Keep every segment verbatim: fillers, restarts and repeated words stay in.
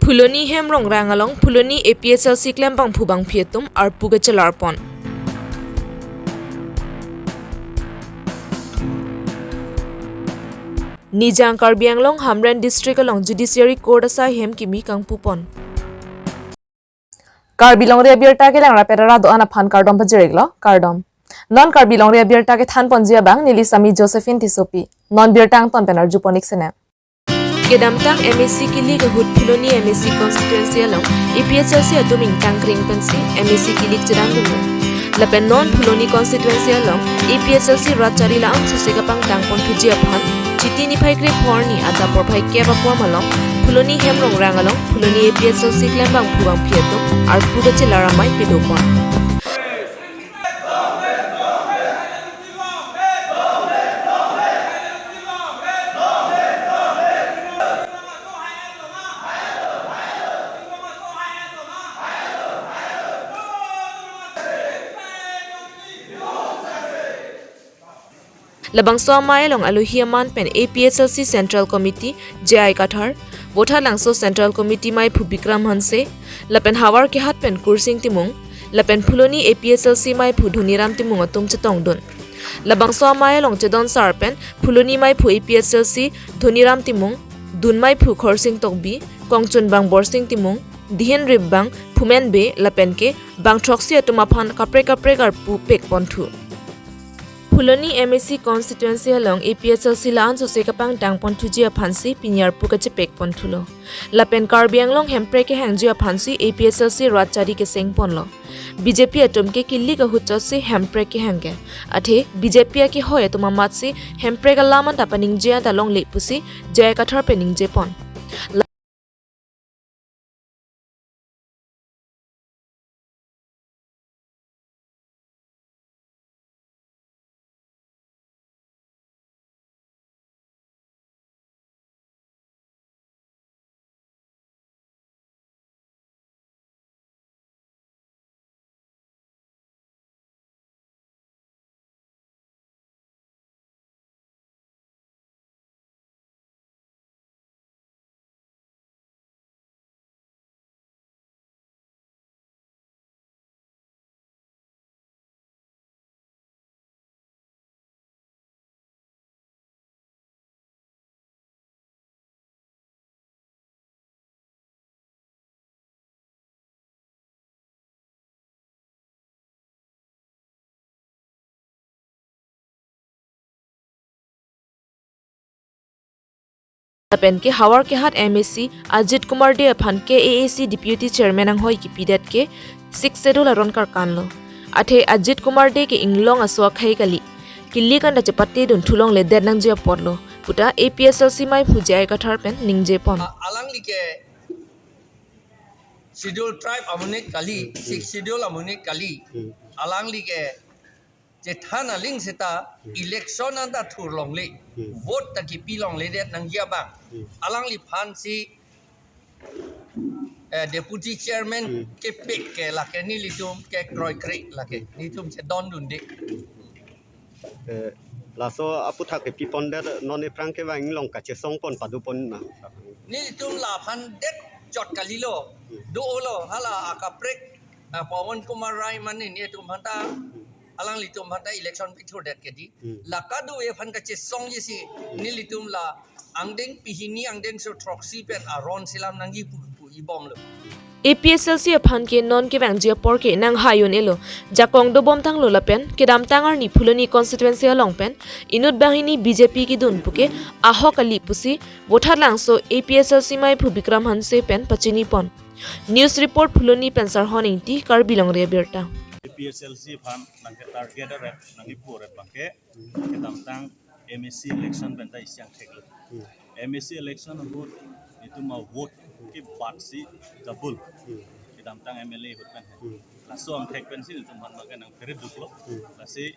Phuloni hem rongrang along Phuloni A P H L C klembangphu bangphi atum arpu kachelar pon. Nijang Karbi Anglong Hamren District along Judiciary Court asai hem kimi kangpu pon. Karbi Longri Abirta kelang rapet ara do-an aphan kardom pajir-iklo, kardom. Non Karbi Longri Abirta kethan ponji abang neli Sami Josephine Tissopi. Non birta angton pen arju pon-ik sene. Kedamtang M A C kilik ahut Phuloni M A C constituency along A P H L C atum ingtang kring pensi M A C kilik chedandun. Lapen non Phuloni constituency along A P H L C rat chari la-an sose kapangtang ponthuji aphan Chiti niphai krepho arni adap porphai kep apor malom Phuloni hem rongrang along Phuloni A P H L C klembangphu bangphi atum arpu kachelar amei pado pon. Labangso amei along alohi aman pen A P H L C Central Committee J I Kathar, Vothatlangso Central Committee meiphu Bikram Hanse, lapen Howraghat pen Kursing Timung, lapen Phuloni A P H L C meiphu Dhoniram Timung atum chetongdun. Labangso amei along chedon sar pen Phuloni meiphu A P H L C Dhoniram Timung, dun meiphu Khorsing Tokbi, kongchunbang Borsing Timung, dihin ripbang Phumen Bey lapen ke bang throksi atum aphan kaprek kaprek arpu pek ponthu. Phuloni M A C constituency along A P H L C la-an sose kapangtang ponthuji aphansi pini arpu kachepek ponthulo. Lapen Karbi Anglong hemprek kehangji aphansi A P H L C rat chari keseng ponlo. B J P atum ke kilik ahut chotsi hemprek kehang ke. Athe B J P akehoi atum amatsi hemprek alam anta paningje anta longle pusi J I Kathar pen ningje pon. Lapen ke Howraghat M A C Ajit Kumar Dey aphan K A A C Deputy Chairman anghoi kipidet ke Sixth Schedule aron karkanlo. Athe Ajit Kumar Dey ke inglong aso akhei kali. Kilik anta chepatedun thulongledet nangji apotlo puta A P H L C meiphu J I Kathar pen ningje pon. A-, alangli ke Schedule Tribe amonit kali, Hmm. Sixth Schedule amonit kali. Hmm. Alangli ke chethan aling seta Hmm. election anta thurlongle, Hmm. vote ta kipilongledet nangji abang. Hmm. Alangliphansi, eh, Deputy Chairman Hmm. kepek ke lake nelitum kekroikre lake. Hmm. Nelitum chedondunde. Eh, laso aputhak kepi pondet non aphrang ke bang inglong kachesong pon pado pon ma. Nelitum laphan det chot kalilo. Hmm. Do-olo hala akaprek, ah, Pawan Kumar Rai mane nelitum aphanta, Hmm. alanglitum aphanta election pithurdet ke di. Hmm. La kadokave aphan kachesongji si, Hmm. nelitum la angdeng pehini angdengso throksi pen aron selam nangji pu, pu ibomlo. A P H L C aphan ke non kevangji apor ke nanghai un-elo. Jakong dobom tanglo lapen kedamtang arni Phuloni constituency along pen inut banghini B J P kedun puke ahok kali pusi Vothatlangso A P H L C meiphu Bikram Hanse pen pachini pon. News report Phuloni pen Sarhon Ingti, Karbi Longri Abirta. A P H L C aphan nangke target aret, nangkepu aret abangke kedamtang M A C election pen ta isi angthek lo. Hmm. M A C election ahut itum avote kebatsi double. Hmm. Kedamtang M L A ahut pen. Hmm. Laso angthek pensi itum aphan abangke nangphere duklo. Hmm. Lasi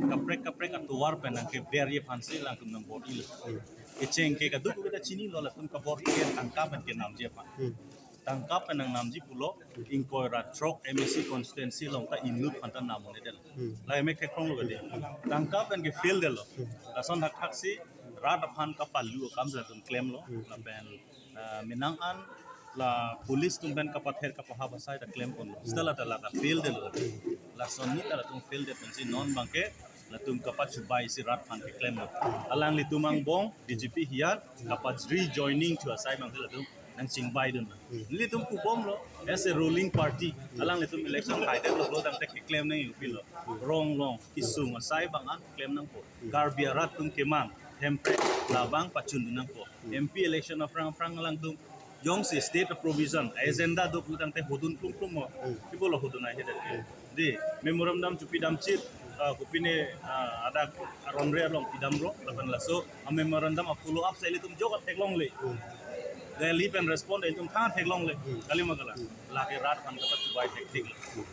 kaprek kaprek atovar pen nangkeberji aphansi alangtum nangvote-lo. Hmm. Kecheng ke kadokave ta chinilo, latum kavot ke tangka pen kenamji aphan. Hmm. Tangka pen nangnamji pulo, ingkoi ra throk M A C constituency along ta inut aphan ta nam un-edetlo. Hmm. La M A C theklonglo kadi. Tangka pen ke fail detlo. Hmm. Lason thakthaksi rat aphan kapalu akam latum klemlo. Hmm. Lapen, ah, menang an La police atum pen kapather kapahap asai ta klem ponlo. Seta la ta la ka fail detlo. Lason ni ta latum fail det pensi non abangke latum kapachubai si rat aphan keklem lo. Alanglitum angbong B J P hiyan kapachri joining thu asai abangke latum nangchingbai dun. Nelitum kubomlo as a ruling party. Alanglitum election hai det lo tangte keklem nangji pilo. Rong long kesung asai abang an klem nangpo. Karbi arat atum kemang Hemprek labang pachun dun nangpo. M P election aphrang aphrang alangtum jongsi state provision agenda do pulo tangte hodun klum klum mo. Hmm. Ipo lo hodun ahedet ke. Hmm. Di memorandum chepidam chit, ah, kopine, ah, adak aron re along pidamlo, lapen laso a memorandum a follow up si ilitum jok theklongle. Hmm. Delhi pen respond ilitum thang theklongle. Hmm. Kalima kala. Hmm. Lake rat aphan kapachubai thektik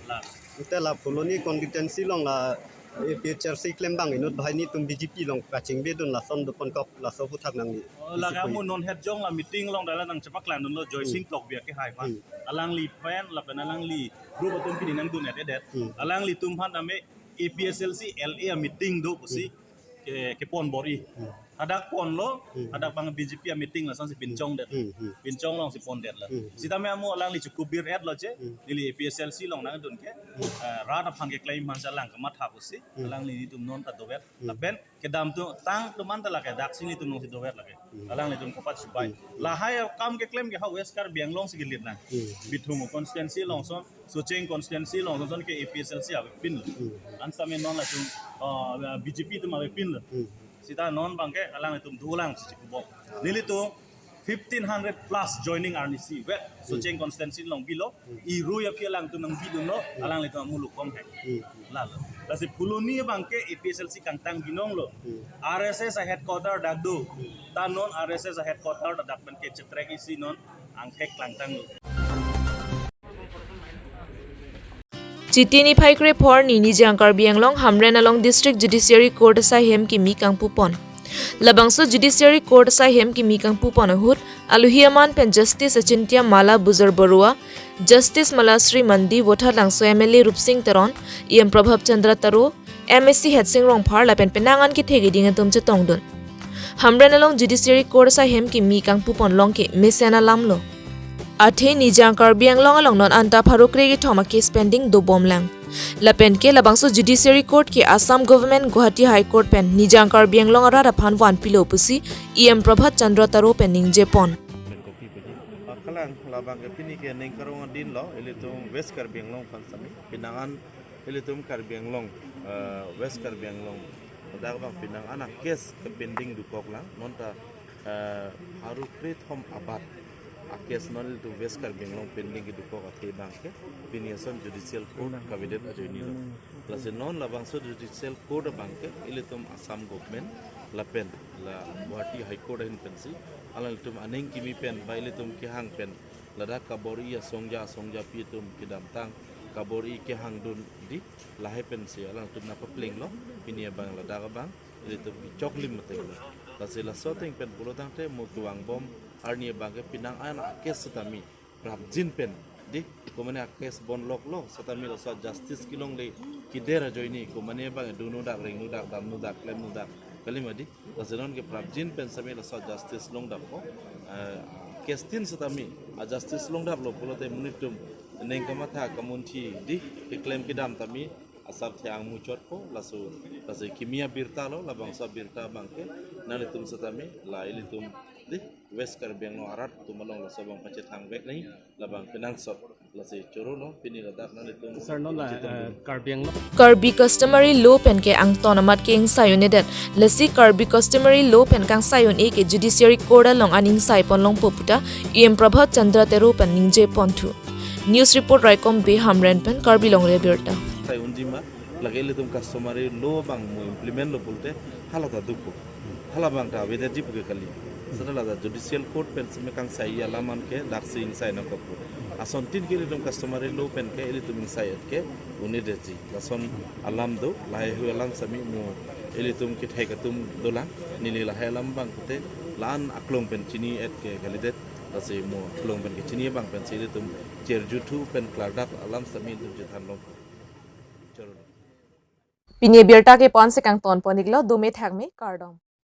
la. Ante la Phuloni constituency along la A P H L C klembang inut banghini atum B J P along kachingbe dun lason doponkok laso aphuthak nangli. Oh, lake amu non het jong la meeting along dala nangchepaklang dunlo Joysing Hmm. Tokbi akehai aphan. Hmm. Alangli pen lapen alangli group atum pini nangdun edet edet. Hmm. Alanglitum aphan tame A P H L C L A meeting do pusi Hmm. ke, kepon bor-i. Hmm. Hadak ponlo, Hmm. hadak abang B J P a meeting lasonsi pinchong det. Hmm, hmm. Pinchong alongsi pondetlo. Hmm, hmm. Sitame amu alangli chukup bir etlo je, Hmm. neli A P H L C along nangdun ke, Hmm. eh, rat aphan keklem aphan si alang kamatha pusi, Hmm. alanglitum non ta dover. Hmm. Lapen kedam atum tang atum anta lake daksi nelitum alongsi dover lake. Hmm. Alanglitum kapachubai. Hmm. Lahai akam keklem ke ha West Karbi Anglong si kelit nang. Hmm. Bithung constituency along son, Socheng constituency along son ke A P H L C avepinlo. Hmm. An sitame non latum, ah, B J P atum avepinlo. Hmm. Seta non abangke alanglitum dolang si chikubom. Nelitum fifteen hundred plus joining arnisi vet Socheng Hmm. constituency along bilo. Hmm. Irui aphi alangtum nangbi dunlo, Hmm. alanglitum amuluk kom he. Hmm. Lalo. Lasi Phuloni abangke A P H L C kangtang binong lo. Hmm. R S S a headquarter dak do. Hmm. Ta non R S S a headquarter ta dak pen ke chetrek isi non angthek klangtang lo. Chiti niphai krepho arni Nijang Karbi Anglong Hamren along District Judiciary Court asai hem kimi kangpupon. Labangso Judiciary Court asai hem kimi kangpupon ahut, alohi aman pen Justice Achintia Mala Bujarboroa, Justice Malasri Mandi, Vothatlangso M L A Rupsing Teron, E M Prabhat Chandra Taro, M A C Headsing Rongphar lapen penang an kethek kiding atum chetongdun. Hamren along Judiciary Court asai hem kimi kangpupon along ke mesen alam lo. Athe Nijang Karbi Anglong along non anta pharo kre kethom a case pending dobomlang. Lapen ke labangso Judiciary Court ke Assam Government Guwahati High Court pen Nijang Karbi Anglong arat aphan vanpilo pusi E M Prabhat Chandra Taro pen ningjepon. Akalang labang ke pini ke ningkarong adin lo, ilitum West Karbi Anglong aphan sitame. Penang an ilitum Karbi Anglong, eh, West Karbi Anglong, dak abang penang an a case ke pending dokoklang, non ta, eh, pharo kre kethom abat a case non ilitum West Karbi Anglong pending kedokok athe abangke pini ason Judicial Court kavedet ajoinelo. Lasi non labangso Judicial Court abangke ilitum Assam Government lapen la Guwahati High Court ahin pensi alanglitum aning kimi pen ba ilitum kehang pen ladak kabor-i asongja asongjapi atum kedamtang kabor-i kehang dun di lahai pensi alangtum nangpaplenglo, pini abang ladak abang ilitum kechoklim mate lo. Lasi laso ateng pen pulo tangte mo kevangbom arni abangke penang an a case setame prapjin pen di, komane a case bonloklo setame laso justice kelongle keder ajoine, komane abang dono dak, rengno dak, damno dak, klemno dak, kalima di. Lasi non ke prapjin pen sitame laso justice longdappo. Eh, case tin setame a justice longdaplo pulote monit atum neng kamatha kamunthi di keklem kedam tame asap the angmuchotpo laso, lasi kimi abirta lo, labangso abirta abangke nanglitum setame la ilitum di West Karbi Anglong arat atum along laso abang pachethang vek nai, labang kenangsot. Lasi choro lo, pini ladak nanglitum Sir, non la, pachethang eh, dun. Karbi Anglong. Karbi customary law pen ke angton amat ke ingsai un-edet. Lasi Karbi customary law pen kangsai un-e ke Judiciary Court along an ingsai ponlongpo puta E M Prabhat Chandra Taro pen ningjeponthu. News report Raikom Bey Hamren pen Karbi Longri Abirta. Sai unji ma, lake ilitum customary law abang mo implement lo pulote hala ta dokok. Hala abang ta avedetji pu ke kali. Seta la Judicial Court pen sitame kangsai alam an ke daksi ingsai nangkokpo. Ason tin ke ilitum customary law pen ke ilitum ingsai et ke un-edetji. Lason alam do, lahaihui alam sitame mo ilitum kethek atum dolang, neli lahai alam abang pute la-an aklong pen chini et ke kalidet, lasi mo aklong pen kechini abang pensi ilitum cherjuthu pen klardak alam sitame ilitum chethanlong. Choro. Pini abirta ke la-an si kangtonpon-iklo, dome thakme, kardom.